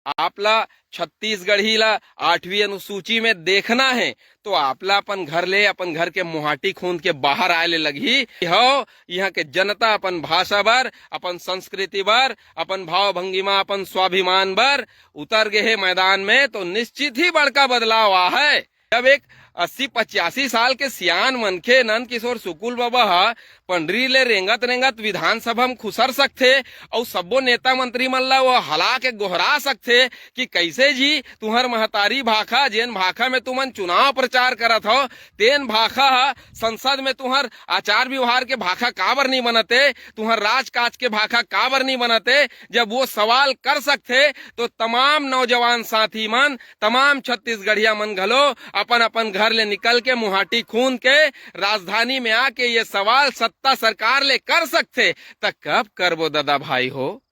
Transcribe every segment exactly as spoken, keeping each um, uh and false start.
आप ला छत्तीसगढ़ी ला आठवीं अनुसूची में देखना हे, तो आप ला अपन घर ले, अपन घर के मुहाटी खूंद के बाहर आए ले लगही। हो, इहाँ के जनता अपन भाषा बर, अपन संस्कृति बर, अपन भाव भंगिमा, अपन स्वाभिमान बर उतर गे हे मैदान में, तो निश्चित ही बड़का बदलाव आ है। जब एक अस्सी पचासी साल के सियान मनखे नंद किशोर सुकुल बाबा ह पंडरी ले रेंगत रेंगत विधानसभा म खुसर सकथे, अउ सब्बो नेता मंत्री मन ला वो हला के गोहरा सकथे कि कइसे जी, तुंहर महतारी भाखा, जेन भाखा में तुमन चुनाव प्रचार करत हव, तेन भाखा ह संसद में तुंहर आचार व्यवहार के भाखा काबर नहीं बनत हे, तुंहर राजकाज के भाखा काबर नहीं बनत हे। जब वो सवाल कर सकथे, तो तमाम नौजवान साथी मन, तमाम छत्तीसगढ़िया मन घलो अपन अपन घर ले निकल के मुहाटी खूंद के राजधानी में आके ये सवाल सत्ता सरकार ले कर सकथे, त कब करबो ददा भाई हो?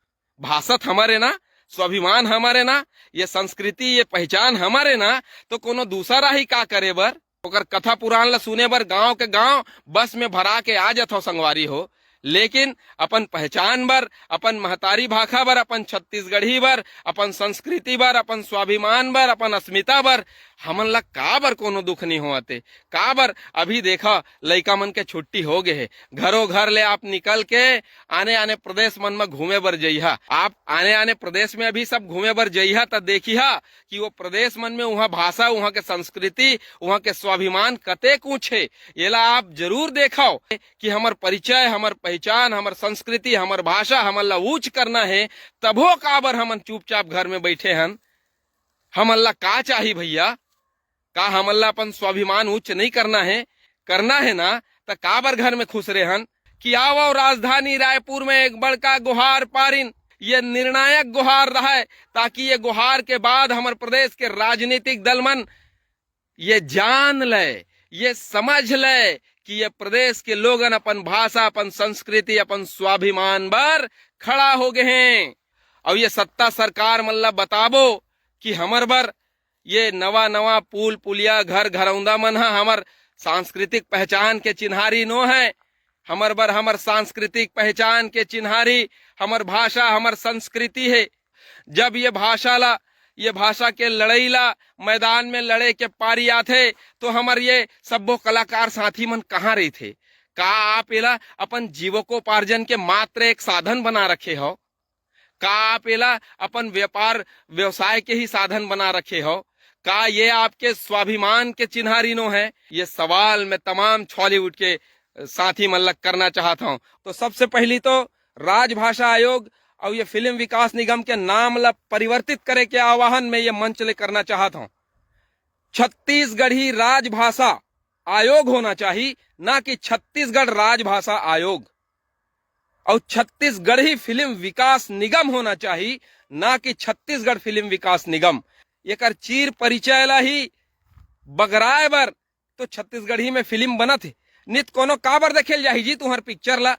भाषा त हमर ए ना, स्वाभिमान हमर ए ना, ये संस्कृति, ये पहचान हमर ए ना, तो कोनो दूसरा ही का करे बर? ओकर कथा पुराण ला सुने बर गांव के गांव बस में भरा के आ जथव संगवारी हो, लेकिन अपन पहचान बर, अपन महतारी भाखा बर, अपन छत्तीसगढ़ी बर, अपन संस्कृति बर, अपन स्वाभिमान बर, अपन अस्मिता बर हमन ला काबर कोनो दुख नहीं होवत हे? काबर? अभी देखा, लइका मन के छुट्टी हो गे हे, घरो घर ले आप निकल के आने आने प्रदेश मन म घूमे बर जइहा। आप आने आने प्रदेश में अभी सब घूमे बर जइहा, त देखिहा कि वो प्रदेश मन में उहाँ भाषा, उहाँ के संस्कृति, उहाँ के स्वाभिमान कतेक ऊंच हे। एला आप जरूर देखव कि हमर परिचय, हमर पहचान, हमर संस्कृति, हमर भाषा, हमन ला ऊंच करना हे, तभो काबर हमन चुपचाप घर में बैठे हन? हमन ला का चाही भैया? का हमन ला अपन स्वाभिमान उच्च नहीं करना हे? करना हे ना, त काबर घर में खुसरे हन? कि आवव, राजधानी रायपुर में एक बड़का गुहार पारिन, ये निर्णायक गुहार रहय, ताकि ये गुहार के बाद हमर प्रदेश के राजनीतिक दल मन ये जान ले, ये समझ ले कि ये प्रदेश के लोगन अपन भाषा, अपन संस्कृति, अपन स्वाभिमान बर खड़ा हो गे हे। अउ ये सत्ता सरकार मन ला बताबो कि हमर बर ये नवा नवा पुल पुलिया, घर घरौंदा मन ह हमर सांस्कृतिक पहचान के चिन्हारी नो हे। हमर बर हमर सांस्कृतिक पहचान के चिन्हारी हमर भाषा, हमर संस्कृति हे। जब ये भाषा ला, ये भाषा के लड़ई ला मैदान में लड़े के पारी आथे, तो हमर ये सब्बो कलाकार साथी मन कहाँ रहिथे? का आप एला अपन जीवकोपार्जन के मात्र एक साधन बना रखे हो? का आप एला अपन व्यापार व्यवसाय के ही साधन बना रखे हो? का ये आपके स्वाभिमान के चिन्हारी नो है? ये सवाल मैं तमाम छॉलीवुड के साथी मन ला करना चाहत हूँ। तो सबसे पहली तो राजभाषा आयोग अउ ये फिल्म विकास निगम के नाम ला परिवर्तित करे के आह्वान मैं ये मंच ले करना चाहत हूँ। छत्तीसगढ़ी राजभाषा आयोग होना चाहिए, ना कि छत्तीसगढ़ राजभाषा आयोग। अउ छत्तीसगढ़ी फिल्म विकास निगम होना चाहिए, ना कि छत्तीसगढ़ फिल्म विकास निगम। एकर चीर परिचय ला ही बगराए बर तो छत्तीसगढ़ी में फिल्म बनत हे। नित कोनो काबर देखे ल जाही जी तुंहर पिक्चर ला?